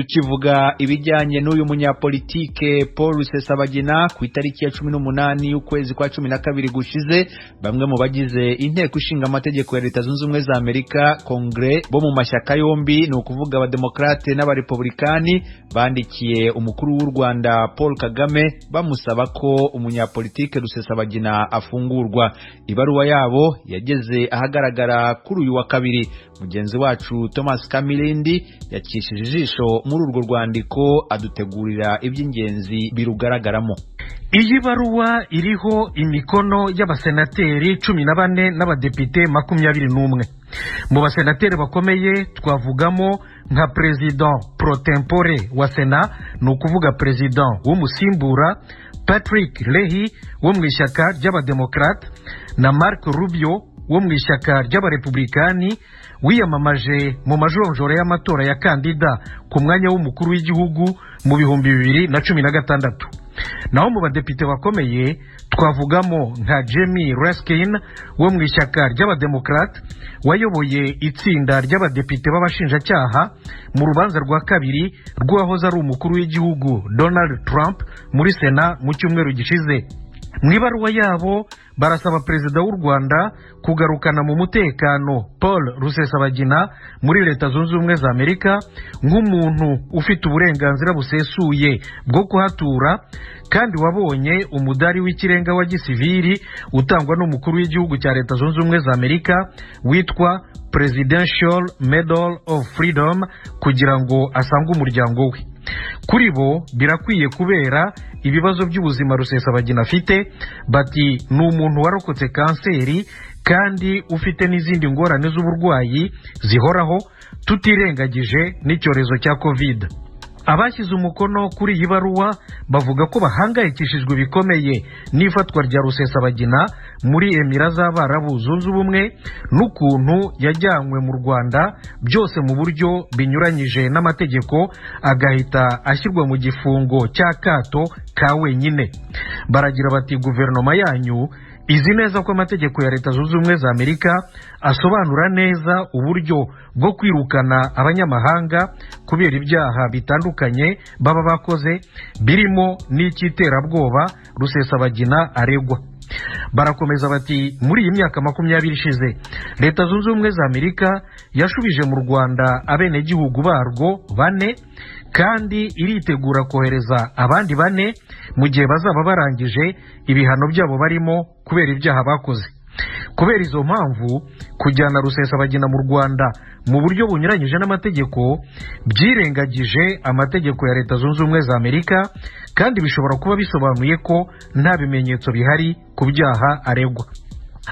Tukivuga ibijyanye n'uyu munyapolitike Paul Rusesabagina, ku itariki ya 18 y'ukwezi kwa 12 gushize, bamwe mu bagize Inteko Ishinga Amategeko ya Leta Zunze Ubumwe za Amerika, Kongre, bo mu mashyaka yombi, ni ukuvuga Abademokarate n'Abarepublikani, bandikiye umukuru w'u Rwanda Paul Kagame bamusaba ko umunyapolitike Rusesabagina afungurwa. Ibaruwa yabo yageze ahagaragara kuri uyu wa kabiri. Mugenzi wacu Thomas Kamilindi yakishije ijisho muri urwo rwandiko, adutegurira iby'ingenzi birugaragaramo. Iyi baruwa iriho imikono y'abasenateri 14 n'abadepite 21. Mu basenateri bakomeye twavugamo nka perezida pro tempore wa Sena, ni ukuvuga perezida w'umusimbura, Patrick Leahy wo mu ishyaka ry'Abademokarate, na Marco Rubio wo mu ishyaka ry'Abarepublikani, wiyamamaje mu majonjora y'amatora ya kandida ku mwanya w'umukuru w'igihugu mu 2016. Naho mu badepite bakomeye twavugamo nka Jamie Raskin wo mu ishyaka ry'Abademokarate, wayoboye itsinda ry'abadepite b'abashinjacyaha mu rubanza rwa kabiri rw'uwahoze ari umukuru w'igihugu Donald Trump muri Sena mu cyumweru gishize. Mu ibaruwa yabo barasaba perezida w'u Rwanda kugarukana mu mutekano Paul Rusesabagina muri Leta Zunze Ubumwe za Amerika nk'umuntu ufite uburenganzira busesuye bwo kuhatura, kandi wabonye umudari w'ikirenga wa gisivili utangwa n'umukuru w'igihugu cya Leta Zunze Ubumwe za Amerika witwa Presidential Medal of Freedom, kugira ngo asange umuryango we. Kuri bo birakwiye kubera ibibazo by'ubuzima Rusesabagina afite. Bati ni umuntu warokotse kanseri kandi ufite n'izindi ngorane z'uburwayi zihoraho, tutirengagije n'icyorezo cya Covid. Abashyize umukono kuri iyi baruwa bavuga ko bahangayikishijwe bikomeye n'ifatwa rya Rusesabagina muri Emira z'Abarabu Zunze Ubumwe n'ukuntu yajyanywe mu Rwanda, byose mu buryo binyuranyije n'amategeko, agahita ashyirwa mu gifungo cy'akato ka wenyine. Baragira bati: "Guverinoma yanyu izi neza ko amategeko ya Leta Zunze Ubumwe za Amerika asobanura neza uburyo bwo kwirukana abanyamahanga kubera ibyaha bitandukanye baba bakoze, birimo n'icy'iterabwoba Rusesabagina aregwa." Barakomeza bati: "Muri iyi myaka 20 ishize, Leta Zunze Ubumwe za Amerika yashubije mu Rwanda abenegihugu barwo bane, kandi iritegura kohereza abandi bane mu gihe bazaba barangije ibihano byabo barimo kubera ibyaha bakoze. Kubera izo mpamvu, kujyana Rusesabagina mu Rwanda mu buryo bunyuranyije n'amategeko byirengagije amategeko ya Leta Zunze Ubumwe za Amerika, kandi bishobora kuba bisobanuye ko nta bimenyetso bihari ku byaha aregwa."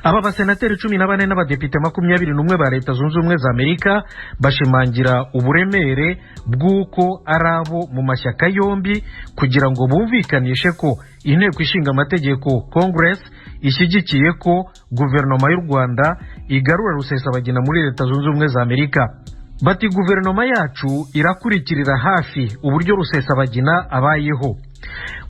Aba basenateri 14 n'abadepite 21 ba Leta Zunze Ubumwe za Amerika bashimangira uburemere bw'uko ari abo mu mashyaka yombi, kugira ngo bumvikanishe ko Inteko Ishinga Amategeko, Congress, ishyigikiye ko guverinoma y'u Rwanda igarura Rusesabagina muri Leta Zunze Ubumwe za Amerika. Bati: "Guverinoma yacu irakurikirira hafi uburyo Rusesabagina abayeho,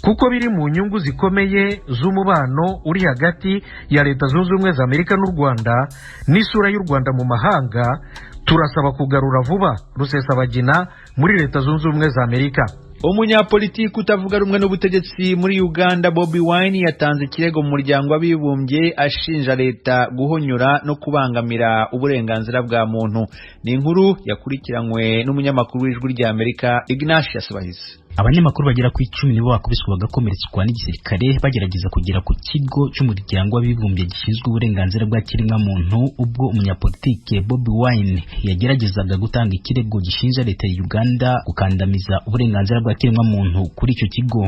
kuko biri mu nyungu zikomeye z'umubano uri hagati ya Leta Zunze Ubumwe za Amerika n'u Rwanda n'isura y'u Rwanda mu mahanga. Turasaba kugarura vuba Rusesabagina muri Leta Zunze Ubumwe za Amerika." Umunyapolitiki utavuga rumwe n'ubutegetsi muri Uganda, Bobi Wine, yatanze ikirego mu Muryango w'Abibumbye ashinja leta guhonyora no kubangamira uburenganzira bwa muntu. Ni inkuru yakurikiranywe n'umunyamakuru w'Ijwi rya Amerika, Ignatius Bahizi. Abanyamakuru bagera ku 10 nibo bakubiswe bagakomeretswa n'igisirikare bagerageza kugera ku kigo cy'Umuryango w'Abibumbye gishinzwe uburenganzira bwa kiremwamuntu, ubwo umunyapolitike Bobi Wine yageragezaga gutanga ikirego gishinja leta ya Uganda gukandamiza uburenganzira bwa kiremwamuntu kuri icyo kigo.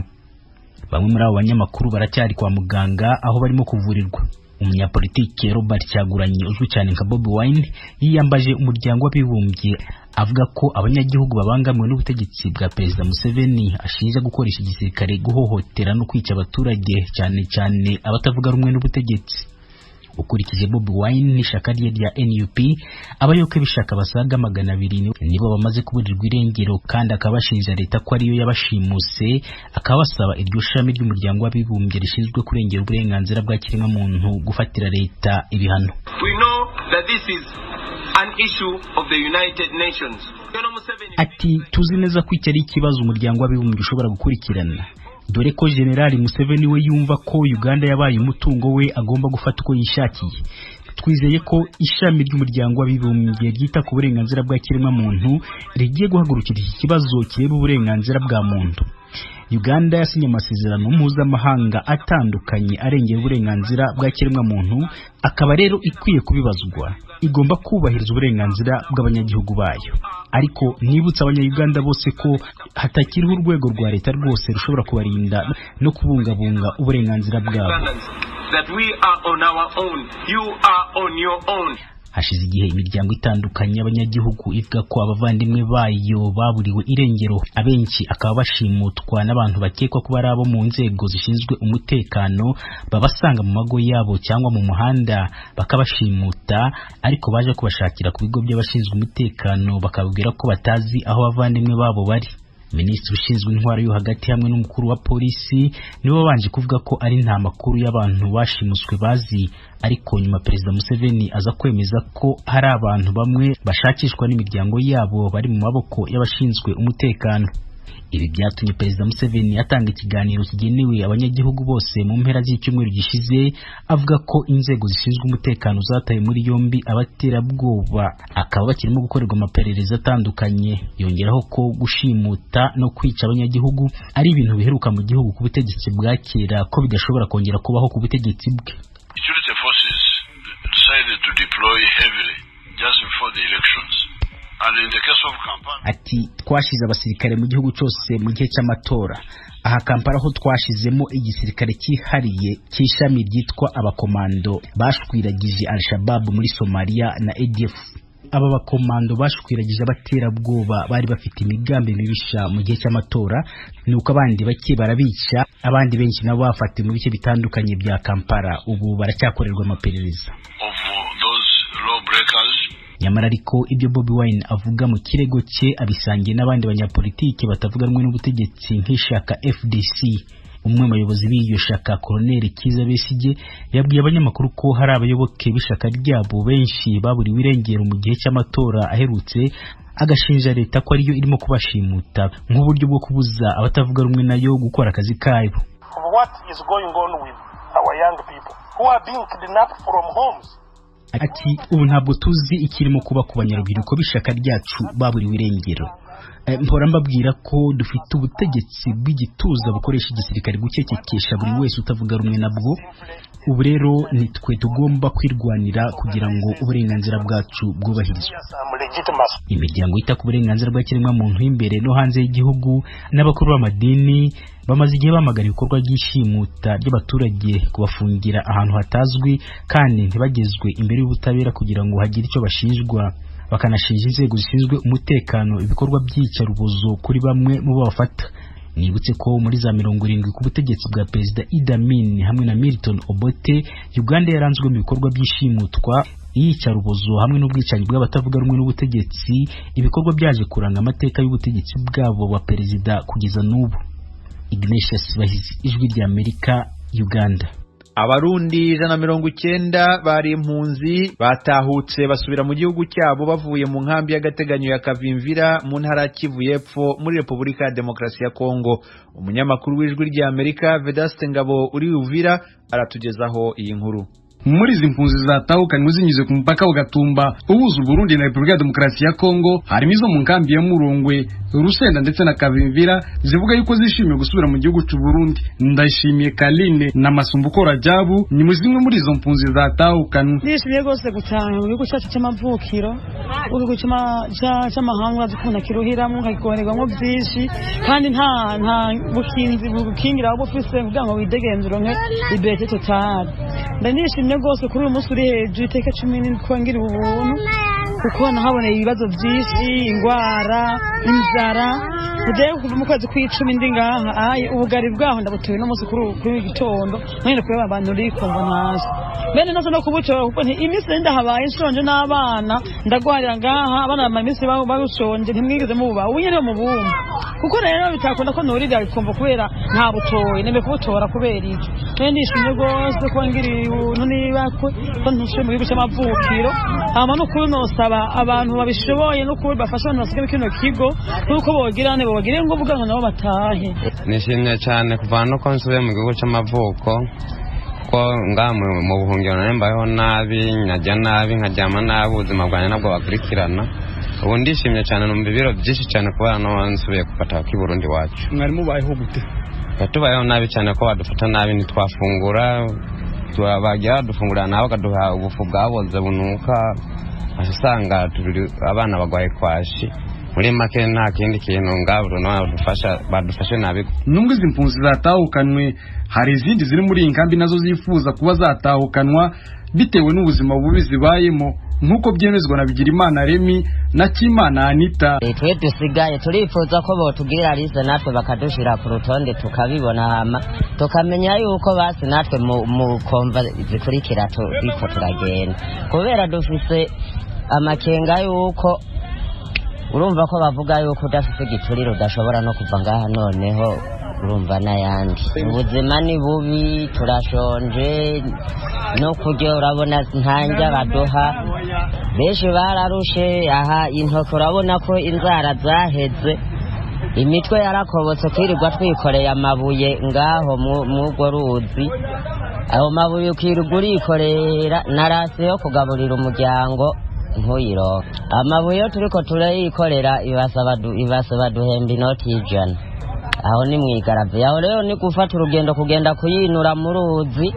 Bamwe muri abo banyamakuru baracyari kwa muganga aho barimo kuvurirwa. Umunyapolitike Robert Kyagulanyi, uzwi cyane nka Bobi Wine, yiyambaje Umuryango w'Abibumbye avuga ko abanyagihugu babangamiwe n'ubutegetsi bwa Perezida Museveni, ashinja gukoresha igisirikare guhohotera no kwica abaturage, cyane cyane abatavuga rumwe n'ubutegetsi. Ukurikije Bobi Wine n'ishyaka rye rya NUP, abayoboke b'ishyaka basaga 200 nibo bamaze kuburirwa irengero, kandi akabashinja leta ko ariyo yabashimuse, akabasaba iryo shami ry'umuryango w'abibumbye rishinzwe kurengera uburenganzira bwa kiremwamuntu gufatira leta ibihano. We know that this is an issue of the United Nations. Ati tuzi neza ko iki ari ikibazo umuryango w'abibumbye ushobora gukurikirana, dore ko General Museveni we yumva ko Uganda yabaye umutungo we agomba gufata uko yishakiye. Twizeye ko ishami ry'umuryango w'abibumbye ryita ku burenganzira bwa kiremwamuntu rigiye guhagurukira iki kibazo kireba uburenganzira bwa muntu. Uganda yasinye amasezerano mpuzamahanga atandukanye arengera uburenganzira bwa kiremwamuntu, akaba rero ikwiye kubibazwa. Igomba kubahiriza uburenganzira bw'abanyagihugu bayo. Ariko nibutsa abanya-Uganda bose ko hatakiriho urwego rwa leta rwose rushobora kubarinda no kubungabunga uburenganzira bwabo. That we are on our own. You are on your own. Hashize igihe imiryango itandukanye y'abanyagihugu ivuga ko abavandimwe bayo baburiwe irengero, abenshi akaba bashimutwa n'abantu bakekwa kuba ari abo mu nzego zishinzwe umutekano, babasanga mu mago yabo cyangwa mu muhanda bakabashimuta, ariko baje kubashakira ku bigo by'abashinzwe umutekano bakababwira ko batazi aho abavandimwe babo bari. Minisitiri ushinzwe intwaro yo hagati hamwe n'umukuru wa polisi nibo babanje kuvuga ko ari nta makuru y'abantu bashimuswe bazi, ariko nyuma Perezida Museveni aza kwemeza ko hari abantu bamwe bashakishwa n'imiryango yabo bari mu maboko y'abashinzwe umutekano. Ibi byatumye Perezida Museveni atanga ikiganiro kigenewe abanyagihugu bose mu mpera z'icyumweru gishize, avuga ko inzego zishinzwe umutekano zataye muri yombi abaterabwoba, akaba bakirimo gukorerwa amaperereza atandukanye. Yongeraho ko gushimuta no kwica abanyagihugu ari ibintu biheruka mu gihugu ku butegetsi bwa kera, ko bidashobora kongera kubaho ku butegetsi bwe. Security forces decided to deploy heavily just before the elections. Ati twashize abasirikare mu gihugu cyose mu gihe cy'amatora. Aha Kampala ho twashizemo igisirikare cyihariye cy'ishami ryitwa abakomando bashwiragije Al-Shabaab muri Somalia na ADF. Aba bakomando bashwiragije abaterabwoba bari bafite imigambi mibisha mu gihe cy'amatora, nuko abandi bake barabica, abandi benshi nabo bafatiwe mu bice bitandukanye bya Kampala, ubu baracyakorerwa amaperereza. Nyamara ariko ibyo Bobi Wine avuga mu kirego cye abisangiye n'abandi banyapolitike batavuga rumwe n'ubutegetsi nk'ishyaka FDC. Umwe mu bayobozi b'iryo shyaka, Colonel Kizza Besigye, yabwiye abanyamakuru ko hari abayoboke b'ishyaka ryabo benshi baburiwe irengero mu gihe cy'amatora aherutse, agashinja leta ko ariyo irimo kubashimuta nk'uburyo bwo kubuza abatavuga rumwe nayo gukora akazi kayo. What is going on with our young people who are being kidnapped from homes? Ati ubu ntabwo tuzi ikirimo kuba ku banyarubyiruko b'ishyaka ryacu baburiwe irengero. Mpora mbabwira ko dufite ubutegetsi bw'igituza bukoresha igisirikare gucecekesha buri wese utavuga rumwe nabwo. Ubu rero nitwe tugomba kwirwanira kugira ngo uburenganzira bwacu bwubahirizwe. Imiryango yita ku burenganzira bwa kiremwamuntu imbere no hanze y'igihugu n'abakuru b'amadini bamaze igihe bamagana ibikorwa by'ishimuta ry'abaturage, kubafungira ahantu hatazwi kandi ntibagezwe imbere y'ubutabera kugira ngo hagire icyo bashinjwa, bakanashinja inzego zishinzwe umutekano ibikorwa by'iyicarubozo kuri bamwe mu bo bafata. Nibutse ko muri za 70 ku butegetsi bwa Perezida Idi Amin hamwe na Milton Obote, Uganda yaranzwe mu bikorwa by'ishimutwa, iyicarubozo hamwe n'ubwicanyi bw'abatavuga rumwe n'ubutegetsi, ibikorwa byaje kuranga amateka y'ubutegetsi bwabo wa perezida kugeza n'ubu. Ignatius Bahizi, Ijwi rya Amerika, Uganda. Abarundi 190 bari impunzi batahutse basubira mu gihugu cyabo bavuye mu nkambi y'agateganyo ya Kavimvira mu ntara ya Kivu y'Epfo muri Repubulika ya Demokarasi ya Kongo. Umunyamakuru w'Ijwi rya Amerika Vedaste Ngabo uri Uvira aratugezaho iyi nkuru. Muri izi mpunzi zatahukanywe zinyuze ku mupaka wa Gatumba uhuza Burundi na Repubulika ya Demokarasi ya Kongo, harimo izo mu nkambi ya Murongwe, Rusenda ndetse na Kavimvira, zivuga yuko zishimiye gusubira mu gihugu cy'u Burundi. Ndayishimiye Kaline na Masumbuko Rajabu ni mu zimwe muri izo mpunzi zatahukanywe. Nishimiye rwose gutaha mu gihugu cyacu cy'amavukiro, igihugu cy'amahanga dukunda kiruhiramwo nkagikohererwamwo byinshi, kandi nta bukinzi bukingira aho bufise kugira ngo widegenze uronke liberté totale. Ndanishimye rwose kuri uyu munsi uri hejuru iteka 17 ko ngira ubuntu Kuko nahaboneye ibibazo byinshi, ingwara, inzara. Tugiye kuva mu kwezi kw'icumi ndi ngaha ayi, ubugari bwaho ndabutuye no munsi kuri gitondo mwene kureba abantu riko ngo ntaje bene nazo no kubutora, kuko nti iminsi ndahabaye nshonje n'abana ndagwarira ngaha, abana bamara iminsi barushonje. Ntimwigeze muba ubu nyene mubumva, kuko rero bitakunda ko nurira ikombo kubera nta butoye nembe kubutora. Kubera iki none nishimye rwose kuba ngiriye ubuntu nibakwe ko ntusubiye mu gihugu c'amavukiro. Hama n'ukuri nosaba abantu babishoboye n'ukuri bafasha abantu basigaye kino kigo, nuko bogira ne bobagire ngo uvuga ngo nabo batahe. Nishimye cyane kuva no ko nsubiye mu gihugu c'amavuko, kuko ngaha mu buhungiro nari mbayeho nabi, nkajya nabi, nkaryama nabi, ubuzima bwanjye ntabwo bakurikirana. Ubu ndishimye cyane, numva ibiro byinshi cyane kubera no nsubiye gufata k'i Burundi wacu. Mwari mubayeho gute? Tubayeho nabi cyane, ko badufata nabi, ntitwafungura. Bagira badufungurira nabo bakaduha ubufu bwaboze bunuka, usanga abana bagwaye kwashi. Muri make nta kindi kintu ngaburo badufasha, badufashe nabi. Nubwo izi mpunzi zatahukanwe, hari izindi ziri muri iyi nkambi nazo zifuza kuba zatahukanwa bitewe n'ubuzima bubi zibayemo, nk'uko byemezwa na Bigirimana Remy na Kimana Anita. Twe dusigaye turifuza ko botubwira liste natwe bakadushira ku rutonde, tukabibona, hama tukamenya yuko basi natwe mu komva zikurikira turiko turagenda, kubera dufise amakenga yuko urumva ko bavuga yuko udafise igiturire udashobora no kuva ngaha. Noneho urumva n'ayandi, ubuzima ni bubi, turashonje, no kurya urabona ntanjya baduha. Benshi bararushe aha, intoki urabona ko inzara zaheze, imitwe yarakobotse, kwirirwa twikoreye amabuye ngaho mw'urwo ruzi. Ayo mabuye ukirirwa urikorera na ration yo kugaburira umuryango ntuyironke. Amabuye yo turiko turayikorera ibasaba duhemba inoti y'100, aho ni mwigaraviye. Aho rero ni gufata urugendo kugenda kuyinura mu ruzi,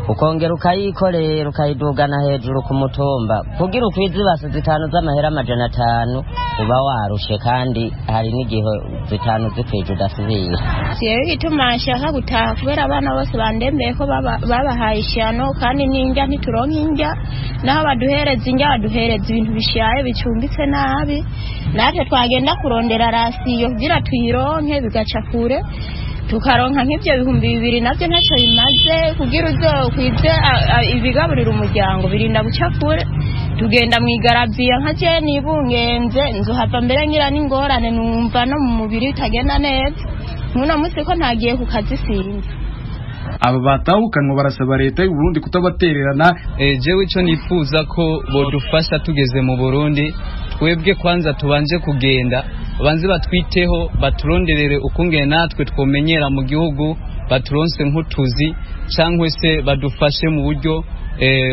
ukongera ukayikorera, ukayidugana hejuru ku mutumba kugira ukwize ibase zitanu z'amahera 500, uba warushe, kandi hari n'igihe zitanu zikwije udasubira. Jewe igituma nshaka gutaha, kubera abana bose bandembeye ko babahaye ishyano, kandi n'indya ntituronka indya. Naho baduhereza indya, baduhereza ibintu bishaye bicumbitse nabi. Natwe twagenda kurondera ration kugira tuyironke bigaca kure, tukaronka nk'ibyo 2000, nabyo ntacyo bimaze kugira uzokwize ibigaburira umuryango, birinda guca kure. Tugenda mu igaraviya, nka je nibungenze nzohava mbere ngira n'ingorane, numva no mu mubiri bitagenda neza. Nk'uno munsi ko ntagiye ku kazi sinzi. Aba batahukanwa barasaba leta y'u Burundi kutabatererana. Jewe ico nifuza ko bodufasha tugeze mu Burundi, twebwe kwanza tubanje kugenda, banze batwiteho, baturonderere ukungene natwe twomenyera mu gihugu, baturonse nk'utuzi cyangwa se badufashe mu buryo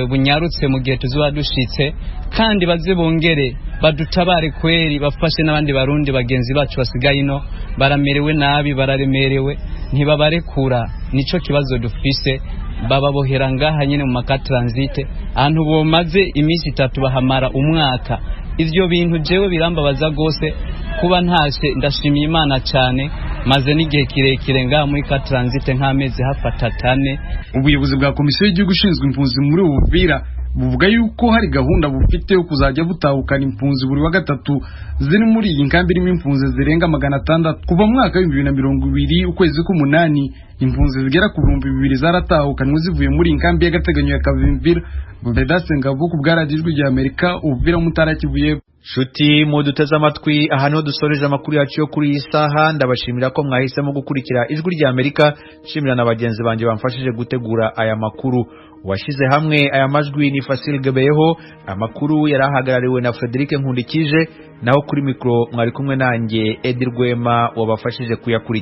bunyarutse mu gihe tuzoba dushitse. Kandi baze bongere badutabare kweri, bafashe n'abandi Barundi bagenzi bacu basigaye ino, baramerewe nabi, bararemerewe, ntibabarekura. Nico kibazo dufise. Bababohera ngaha nyine mu ma camps transit, ahantu bomaze iminsi 3 bahamara umwaka. Ivyo bintu jewe birambabaza gose. Kuba ntashe ndashimiye Imana cyane, maze n'igihe kirekire ngaha muri camp transit, nk'amezi hafi 3, 4. Ubuyobozi bwa komisiyo y'igihugu ishinzwe impunzi muri Uvira buvuga yuko hari gahunda bufite yo kuzajya butahukana impunzi buri wa gatatu ziri muri iyi nkambi irimo impunzi zirenga 600. Kuva mu mwaka w'2020 ukwezi k'umunani, impunzi zigera ku 2000 zaratahukanwe zivuye muri iyi nkambi y'agateganyo ya Kavimvira. Vedaste Ngabo ku bwa Radiyo Ijwi rya Amerika, Uvira mu ntara ya Kivu y'Epfo. Shuti muduteze amatwi, aha niho dusoreje amakuru yacu yo kuri iyi saha. Ndabashimira ko mwahisemo gukurikira Ijwi rya Amerika, nshimira na bagenzi banjye bamfashije gutegura aya makuru. Washyize hamwe aya majwi ni Fasil Gebeyeho, amakuru yari ahagarariwe na Frederic Nkundikije, naho kuri mikoro mwari kumwe nanjye Edi Rwema wabafashije kuyakurikira.